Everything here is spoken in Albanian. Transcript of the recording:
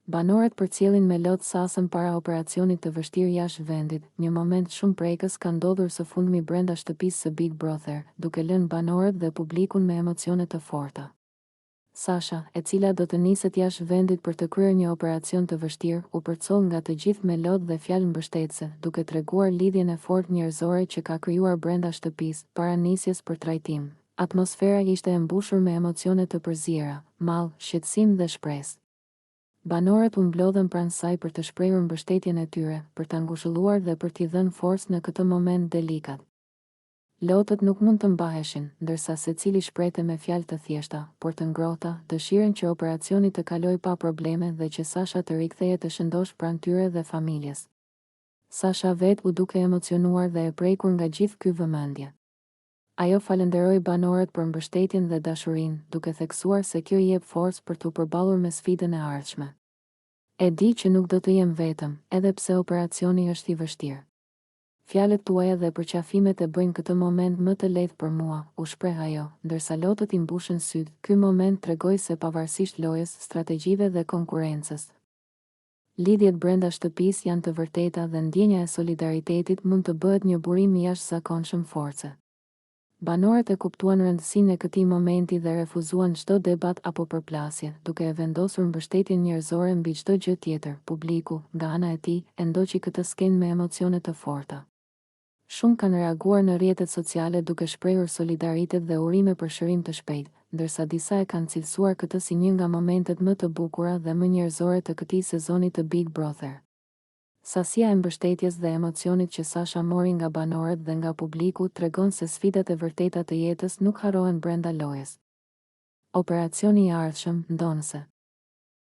Banorët përcjellin me lot Sashën para operacionit të vështirë jashtë vendit, një moment shumë prekës ka ndodhur së fundmi brenda shtëpisë së Big Brother, duke lënë banorët dhe publikun me emocione të forta. Sasha, e cila do të niset jashtë vendit për të kryer një operacion të vështirë, u përcoll nga të gjithë me lot dhe fjalë mbështetëse, duke treguar lidhjen e fortë njerëzore që ka krijuar brenda shtëpisë, para nisjes për trajtim. Atmosfera ishte e mbushur me emocione të përziera, mall, shqetësim dhe shpresë. Banorët u mblodhën pranë saj për të shprehur mbështetjen e tyre, për ta ngushëlluar dhe për t'i dhënë forcë në këtë moment delikat. Lotët nuk mund të mbaheshin, ndërsa secili shprehte me fjalë të thjeshta, por të ngrohta, dëshirën që operacioni të kalojë pa probleme dhe që Sasha të rikthehet e shëndoshë pranë tyre dhe familjes. Sasha vetë u duk e emocionuar dhe e prekur nga gjithë ky vëmendje. Ajo falënderoi banorët për mbështetjen dhe dashurinë, duke theksuar se kjo i jep forcë për t'u përballur me sfidën e ardhshme. E di që nuk do të jem vetëm, edhe pse operacioni është i vështirë. Fjalët tuaja dhe përqafimet e bëjnë këtë moment më të lehtë për mua, u shpreh ajo, ndërsa lotët i mbushën sytë. Ky moment tregoi se pavarësisht lojës, strategjive dhe konkurrencës, lidhjet brenda shtëpisë janë të vërteta dhe ndjenja e solidaritetit mund të bëhet një burim i jashtëzakonshëm force. Banorët e kuptuan rëndësinë e këtij momenti dhe refuzuan çdo debat apo përplasje, duke e vendosur mbështetjen njerëzore mbi çdo gjë tjetër. Publiku, nga ana e tij, e ndoqi këtë skenë me emocione të forta. Shumë kanë reaguar në rrjetet sociale duke shprehur solidaritet dhe urime për shërim të shpejtë, ndërsa disa e kanë cilësuar këtë si një nga momentet më të bukura dhe më njerëzore të këtij sezoni të Big Brother. Sasia e mbështetjes dhe emocionit që Sasha mori nga banorët dhe nga publiku tregon se sfidat e vërteta të jetës nuk harrohen brenda lojës. Operacioni i ardhshëm, ndonëse.